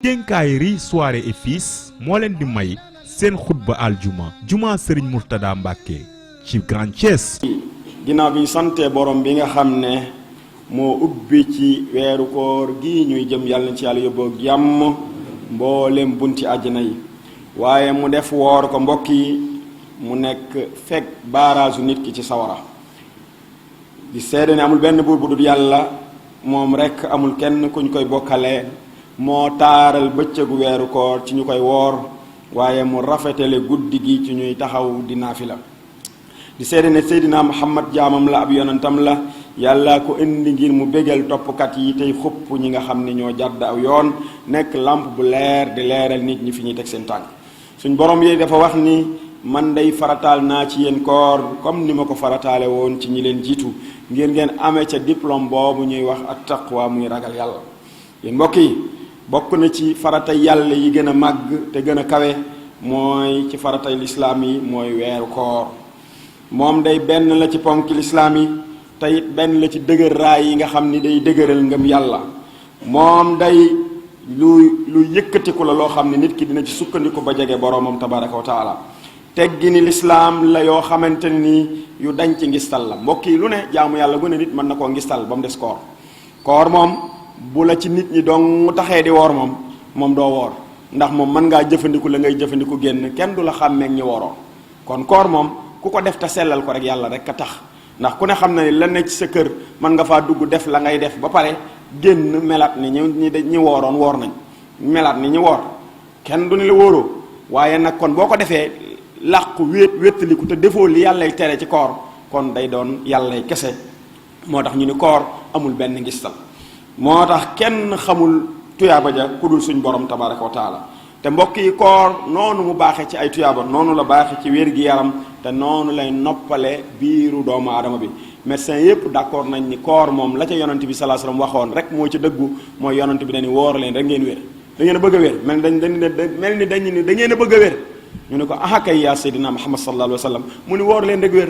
Quincaillerie Soirée et Fils moo leen di may seen xutba aljuma juma Serigne Mourtada Mbacké ci Grand Thiès. ginnaaw bi ñu santee borom bi nga xam ne moo ubbi ci weeru koor gi ñuy jëm yàlla na ci yàlla yóbboo jàmm mboolem bunti àjjana yi waaye mu def woor ko mbokk yi mu nekk fekk baaraasu nit ki ci sawara di seede ne amul benn buur bu dul yàlla moom rekk amul kenn ku ñu koy bokkalee moo taaral bëccëgu weeru koor ci ñu koy woor waaye mu rafetale guddi gi ci ñuy taxaw di naafila di seede ne Seydina Muhammad jaamam la ab yonentam la yàlla ko indi ngir mu bégal toppkat yi tey xupp ñi nga xam ne ñoo jàdd aw yoon nekk lampe bu leer di leeral nit ñi fi ñuy teg seen tànk suñ borom yi dafa wax ni man day farataal naa ci yéen koor comme ni ma ko farataale woon ci ñi leen jiitu ngir ngeen amee ca diplôme boobu ñuy wax ak taqwa muy ragal yàlla yéen mbokk yi bokk na ci faratay yàlla yi gën a màgg te gën a kawe mooy ci faratay lislaam yi mooy weeru koor moom day benn la ci ponki lislaam yi te it benn la ci dëgër raay yi nga xam ni day dëgëral ngëm yàlla moom day lu yëkkatiku la loo xam ne nit ki dina ci sukkandiku ba jege boroomam tabaraka wa taala teggi ni lislaam la yoo xamante ni yu dañ ci ngistal la mbokk yi lu ne jaamu yàlla gu ne nit mën na koo ngistal ba mu des koor moom bu la ci nit ñi dong mu taxee di woor moom doo woor ndax moom mën ngaa jëfandiku la ngay jëfandiku génn kenn du la xàmmeeg ñi wooroo kon koor moom ku ko def te sellal ko rek yàlla rek a tax ndax ku ne xam na ni la ne ci sa kër mën nga faa dugg def la ngay def ba pare génn melat ni ñi wooroon woor nañ melat ni ñi woor kenn du ni la wóoroo waaye nag kon boo ko defee làqu wéttaliku te defoo li yàllay tere ci koor kon day doon yàllay kese moo tax ñu ni koor amul benn ngistal moo tax kenn xamul tuyaaba ja ku dul suñ borom tabaraka wa taala te mbokk yi koor noonu mu baaxee ci ay tuyaaba noonu la baaxee ci wér gi yaram te noonu lay noppale biiru doomu aadama bi médecin yépp d'accord nañ ni koor moom la ca yonent bi sallallahu alayhi wasallam waxoon rek moo ci dëggu mooy yonent bi dañu woor leen rek ngeen wér da ngeen a bëgg a wér mel ni da ngeen a bëgg a wér ñu ne ko ah kay yaa Seydina Muhammad sallallahu alayhi wasallam mu ni woor leen rek wér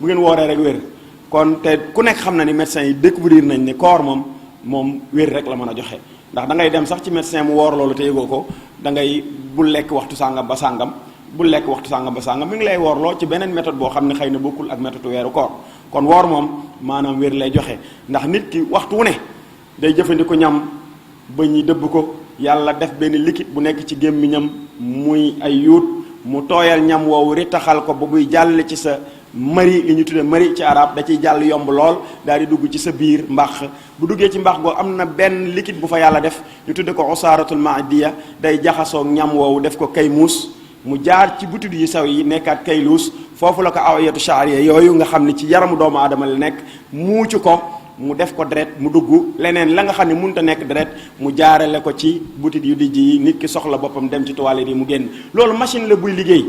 bu ngeen wooree rek wér kon te ku nekk xam na ni médecin yi découvrir nañ ni koor moom wér rek la mën a joxe ndax da ngay dem sax ci médecin mu woor loolu te yëgoo ko da ngay bu lekk waxtu sàngam ba sàngam bu lekk waxtu sàngam ba sàngam mi ngi lay woorloo ci beneen méthode boo xam ne xëy na bokkul ak méthode weeru koor kon woor moom maanaam wér lay joxe ndax nit ki waxtu wu ne day jëfandiku ñam ba ñuy dëbb ko yàlla def benn liquide bu nekk ci gémmiñam muy ay yuut mu tooyal ñam woowu ritaxal ko ba buy jàll ci sa mari li ñu tudde mari ci arab da ciy jàll yomb lool daal di dugg ci sa biir mbax bu duggee ci mbax goo am na benn liquide bu fa yàlla def ñu tudde ko usaaratul maadiya day jaxasoo ñam woowu def ko kaymuus mu jaar ci butit yi saw yi nekkaat kayluus foofu la ko awiyatu shaariya yooyu nga xam ne ci yaramu doomu aadama la nekk muucu ko mu def ko deret mu dugg leneen la nga xam ne mënut a nekk deret mu jaarale ko ci butit yu dijj yi nit ki soxla boppam dem ci toilette yi mu génn loolu machine la buy liggéey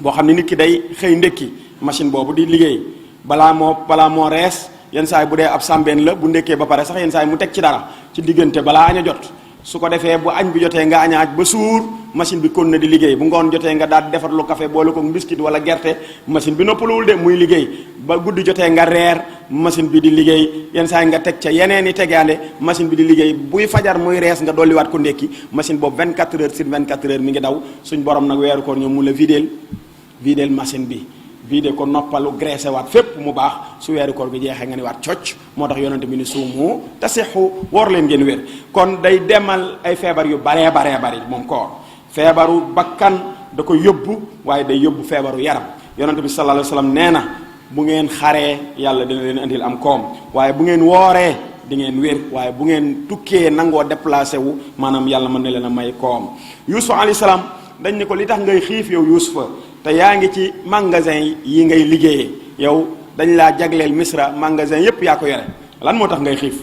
boo xam ne nit ki day xëy ndékki machine boobu di liggéey balaa moo rees yenn saa yi bu dee ab sàmbeen la bu ndekkee ba pare sax yenn saa yi mu teg ci dara ci diggante balaa añ a jot su ko defee bu añ bi jotee nga añaaj ba suur machine bi kon na di liggéey bu ngoon jotee nga daal di defar lu café boole ko biscuit wala gerte machine bi noppaluwul de muy liggéey ba guddi jotee nga reer machine bi di liggéey yenn saa yi nga teg ca yeneen i tegaande machine bi di liggéey buy fajar muy rees nga dolliwaat ko ndekki machine boobu 24 heures sur 24 heures mi ngi daw suñ borom nag weeru koor ñoom mu la vidéel machine bi vidé ko noppalu graissé waat fépp mu baax su weeru koor gi jeexee nga ni waat cocc moo tax yonente bi ni suumu tasixu woor leen ngeen wér kon day demal ay feebar yu baree bari moom koor feebaru bakkan da ko yóbbu waaye day yóbbu feebaru yaram yonente bi sallallahu alayhi wasallam nee na bu ngeen xaree yàlla dina leen indil am koom waaye bu ngeen wooree di ngeen wér waaye bu ngeen tukkee nangoo déplacé wu maanaam yàlla mën na leen a may koom Yuusuf alayhi salaam dañ ne ko li tax ngay xiif yow Yuusufa te yaa ngi ci magasin yi ngay liggéeyee yow dañ laa jagleel Misra magasin yépp yaa ko yore lan moo tax ngay xiif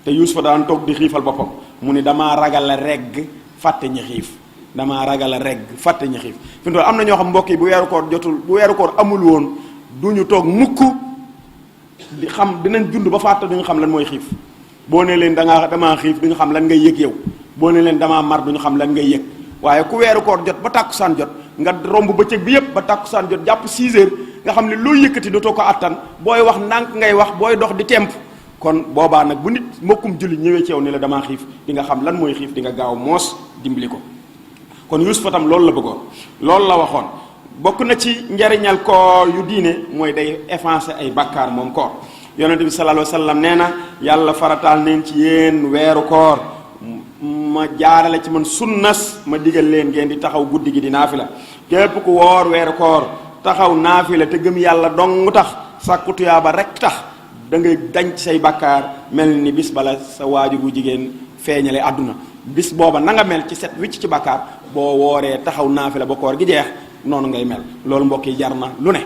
te Yuusufa daan toog di xiifal boppam mu ni damaa ragal a regg fàtte ñi xiif damaa ragal a regg fàtte ñi xiif fi mu toll am na ñoo xam mbokk yi bu weeru koor jotul bu weeru koor amul woon du ñu toog mukk di xam dinañ dund ba fàtte duñu xam lan mooy xiif boo ne leen damaa xiif duñu xam lan ngay yëg yow boo ne leen damaa mar duñu xam lan ngay yëg waaye ku weeru koor jot ba tàkkusaan jot nga romb bëccëg bi yépp ba tàkkusaan jot jàpp 6 heures nga xam ne loo yëkkati dootoo ko attan booy wax ndànk ngay wax booy dox di temp kon boobaa nag bu nit mbokkum jullit ñëwee ci yow ni la damaa xiif di nga xam lan mooy xiif di nga gaaw moos dimbali ko. kon Yuusufa tam loolu la bëggoon loolu la waxoon bokk na ci njariñal koor yu diine mooy day effacer ay bakkaar moom koor. yonente bi sallallahu alayhi wasallam nee na yàlla farataal neen ci yéen weeru koor ma jaarale ci man sunnas ma digal leen ngeen di taxaw guddi gi di naafila képp ku woor weeru koor taxaw naafila te gëm yàlla dong tax sàkku tuyaaba rek tax da ngay dañ ci say bakkaar mel ni bis bala sa waajur bu jigéen feeñale àdduna bis booba na nga mel ci set wicc ci bakkaar boo wooree taxaw naafila ba koor gi jeex noonu ngay mel loolu mbokk yi jar na lu ne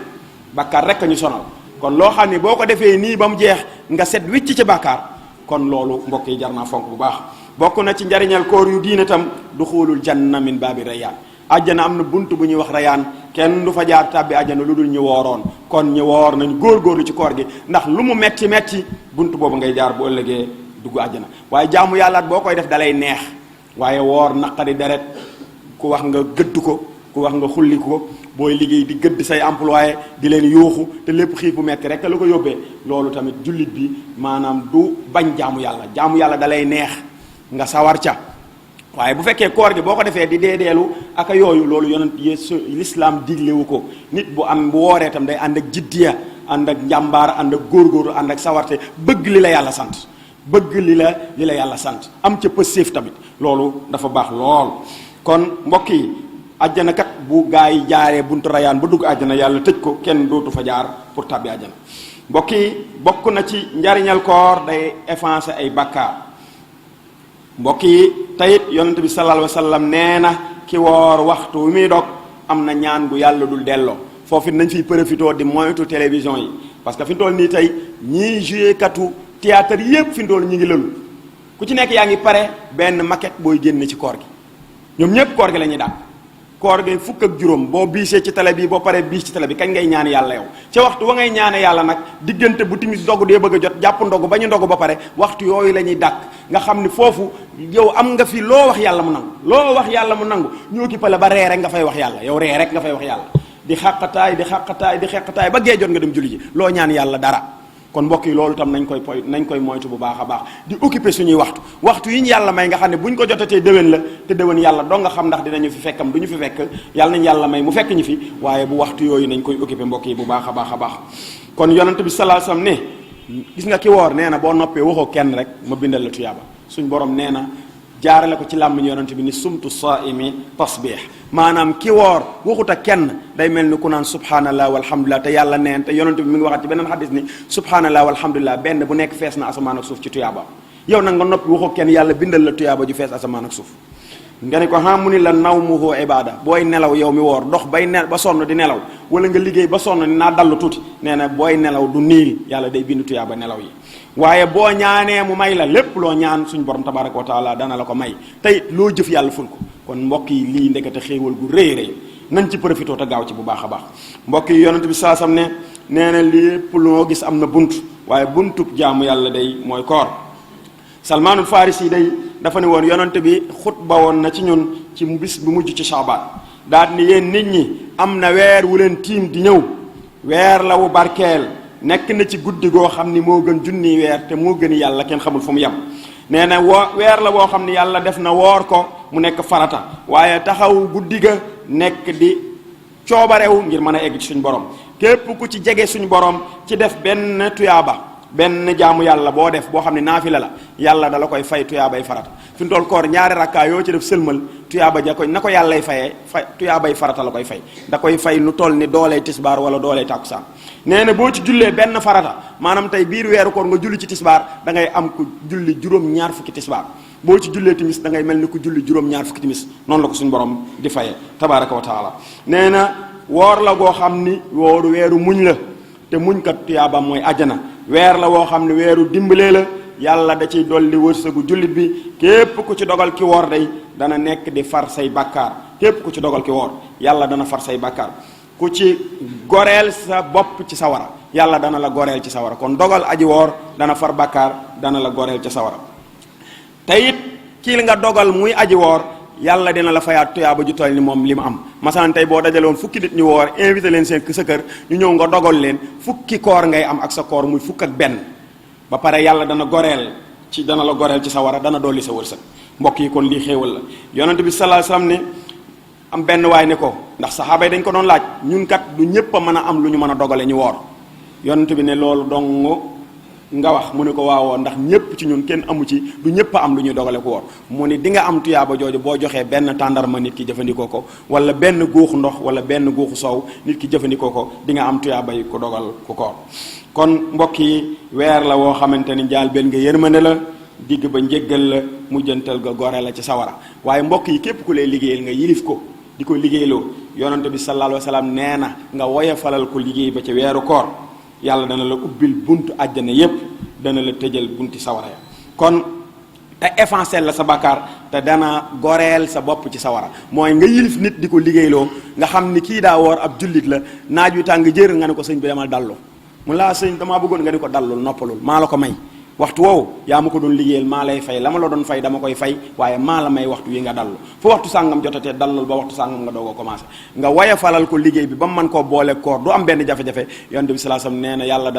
bakkaar rek a ñu sonal kon loo xam ne boo ko defee nii ba mu jeex nga set wicc ci bakkaar kon loolu mbokk yi jar naa fonk bu baax. bokk na ci njariñal koor yu diine tam duxulul janna min baabi rayaan àjjana am na bunt bu ñuy wax rayaan kenn du fa jaar tàbbi àjjana lu dul ñu wooroon kon ñu woor nañ góorgóorlu ci koor gi ndax lu mu metti metti bunt boobu ngay jaar bu ëllëgee dugg àjjana waaye jaamu yàlla boo koy def dalay neex waaye woor naqari deret ku wax nga gëdd ko ku wax nga xulli ko booy liggéey di gëdd say employé di leen yuuxu te lépp xiif bu metti rek la ko yóbbee loolu tamit jullit bi maanaam du bañ jaamu yàlla dalay neex nga sawar ca waaye bu fekkee koor gi boo ko defee di deedeelu ak yooyu loolu yonent Yeesu l'islam diglewu ko nit bu wooree tam day ànd ak jiddiya ànd ak njàmbaar ànd ak góorgóorlu ànd ak sawarte bëgg li la yàlla sant bëgg li la yàlla sant am ca pësséef tamit loolu dafa baax lool. kon mbokk yi àjjana kat bu gaa yi jaaree buntu rayaan ba dugg àjjana yàlla tëj ko kenn dootu fa jaar pour tàbbi àjjana mbokk yi bokk na ci njariñal koor day effacer ay bakkaar. mbokk yi tayit yonent bi sallallahu alayhi wasallam nee na ki woor waxtu wi muy dog am na ñaan gu yàlla dul delloo foofu nañ fiy profité di moytu télévision yi parce que fi mu toll nii tey ñii joué katu théâtre yépp fi mu toll ñu ngi lëlu ku ci nekk yaa ngi pare benn maquette booy génn ci koor gi ñoom ñépp koor gi la ñuy dàq koor gi fukk ak juróom boo biisee ci télé bi boo paree biis ci télé bi kañ ngay ñaan yàlla yow ca waxtu wa ngay ñaane yàlla nag diggante bu timis ndogu dee bëgg a jot jàpp ndogu ba ñu ndogu ba pare waxtu yooyu la ñuy dàq nga xam ni foofu yow am nga fi loo wax yàlla mu nangu loo wax yàlla mu nangu ñu occupé la ba ree rek nga fay wax yàlla yow ree rek nga fay wax yàlla di xàqataay ba gee jot nga dem julli ji loo ñaan yàlla dara kon mbokk yi loolu tam nañ koy moytu bu baax a baax di occupé suñuy waxtu yi ñu yàlla may nga xam ne bu ñu ko jotatee déwén la te déwén yàlla doo nga xam ndax dinañu fi fekkam du ñu fi fekk yàlla nañ yàlla may mu fekk ñu fi waaye bu waxtu yooyu nañ koy occupé mbokk yi bu baax a baax a baax kon yonent bi sallallahu alayhi wasallam ne gis nga ki woor nee na boo noppee waxoo kenn rek ma bindal la tuyaaba suñ borom nee na jaarale ko ci làmmiñ yonent bi ni sumtu saimi tasbih maanaam ki woor waxut ak kenn day mel ni ku naan subhanallah walhamdulillah te yàlla neen te yonent bi mi ngi waxat ci beneen xadis ni subhanallah walhamdulillah benn bu nekk fees na asamaan ak suuf ci tuyaaba yow nag nga noppi waxoo kenn yàlla bindal la tuyaaba ju fees asamaan ak suuf nga ne ko mu ni la nawmuhu ibada booy nelaw yow mi woor dox bay ba sonn di nelaw wala nga liggéey ba sonn ni naa dallu tuuti nee na booy nelaw du niil yàlla day bind tuyaaba nelaw yi waaye boo ñaanee mu may la lépp loo ñaan suñ borom tabaraka wa taala dana la ko may tey loo jëf yàlla ful ko kon mbokk yi lii ndekete xéewal gu rëy rëy nañ ci profité te gaaw ci bu baax a baax mbokk yi yonent bi saasam ne nee na lépp loo gis am na bunt waaye buntub jaamu yàlla day mooy koor Salmaanul Farisi day dafa ne woon yonent bi xutba woon na ci ñun ci bis bu mujj ci Shaabaan daal ni yéen nit ñi am na weer wu leen tiim di ñëw weer la wu barkeel nekk na ci guddi goo xam ni moo gën junni weer te moo gën yàlla kenn xamul fu mu yem nee na weer la boo xam ni yàlla def na woor ko mu nekk farata waaye taxaw guddi ga nekk di coobarewu ngir mën a egg ci suñu borom képp ku ci jege suñu borom ci def benn tuyaaba benn jaamu yàlla boo def boo xam ne naafila la yàlla dala koy fay tuyaabay farata fi mu toll koor ñaari rakkaa yoo ci def sëlmal tuyaaba ja koy na ko yàllay fayee tuyaabay farata la koy fay da koy fay nu toll ni dooley tisbaar wala dooley tàkkusaan nee na boo ci jullee benn farata maanaam tey biir weeru koor nga julli ci tisbaar da ngay am ku julli juróom-ñaar fukki tisbaar boo ci jullee timis da ngay mel ni ku julli juróom-ñaar fukki timis noonu la ko suñu borom di fayee tabaraka wa taala nee na woor la goo xam ni wooru weeru muñ la te muñ kat tuyaabam mooy ajjana weer la woo xam ne weeru dimbalee la yàlla da ciy dolli wërsëgu jullit bi képp ku ci dogal ki woor day dana nekk di far say bàkkaar képp ku ci dogal ki woor yàlla dana far say bàkkaar ku ci goreel sa bopp ci sawara yàlla dana la goreel ci sawara kon dogal aji woor dana far bàkkaar dana la goreel ci sawara te it kii li nga dogal muy aji woor yàlla dina la fayaat tuyaaba ju toll ni moom li mu am masalan tey boo dajale woon fukki nit ñu woor invité leen seen sa kër ñu ñëw nga dogal leen fukki koor ngay am ak sa koor muy fukk ak benn ba pare yàlla dana la goreel ci sawara dana dolli sa wërsëg. mbokk yi kon lii xéewal la. yonent bi sallallahu alayhi wasallam ne am benn waay ne ko, ndax saxaaba yi dañ ko doon laaj, ñun kat du ñépp a mën a am lu ñu mën a dogale ñu woor. yonent bi ne loolu dong nga wax. mu ne ko waawoo, ndax ñépp ci ñun kenn amu ci, du ñépp a am lu ñuy dogale ko woor. mu ne di nga am tuyaaba jooju boo joxee benn tàndarma nit ki jëfandikoo ko, wala benn guuxu ndox wala benn guuxu soow nit ki jëfandikoo ko, di nga am tuyaaba yi ko dogal ku koor. kon mbokk yi weer la woo xamante ni njaal benn nga yërmande la, digg ba njéggal la, mujjantal ga gore la ci sawara. waaye mbokk yi képp ku lay liggéeyal nga yilif ko di ko liggéeyloo, yonante bi sallallahu alayhi wa sallam nee na nga woyofalal ko liggéey ba ci weeru koor, yàlla dana la ubbil buntu àjjana yépp, dana la tëjal bunti sawara ya. kon te effacer la sa bakkaar te dana goreel sa bopp ci sawara. mooy nga yilif nit di ko liggéeyloo, nga xam ni kii daa woor ab jullit la, naaj wi tàng jër nga ne ko sëñ bi demal dallu, mu laa sëñ damaa bëggoon nga ni ko dallul noppalul, maa la ko may. waxtu woowu yaa ma ko doon liggéeyal, maa lay fay la ma la doon fay dama koy fay, waaye maa la may waxtu wi nga dallu. fu waxtu sàngam jotatee dallul ba waxtu sàngam nga doog a commencé. nga woyofalal ko liggéey bi ba mu mën koo boole koor, du am benn jafe-jafe. yonent bi sallallahu alayhi wasallam nee na yàlla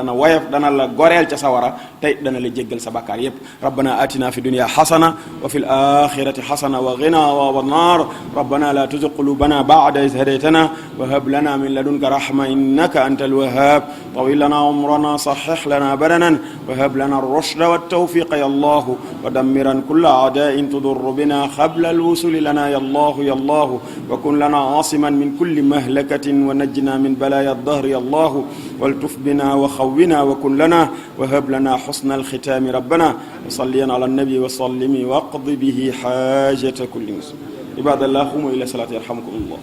dana la goreel ca sawara, tey dana la jéggal sa bakkaar yépp. rabbana atina fi dunya hasana wa fil akhirati hasana wa qina adhaban nar. rabbana la tuzigh qulubana ba'da idh hadaytana wa hab lana min ladunka rahma innaka antal wahhab. tawil lana umrana sahhih lana badanan wa hab lana الرشد والتوفيق يا الله ودمرا كل أعداء تضر بنا قبل الوصول لنا يا الله يا الله. وكن لنا عاصما من كل مهلكة ونجنا من بلايا الدهر يا الله. والتف بنا وخونا وكن لنا وهب لنا حسن الختام ربنا. وصليا على النبي وسلم واقض به حاجة كل مسلم. عباد الله قوموا إلى صلاة يرحمكم الله.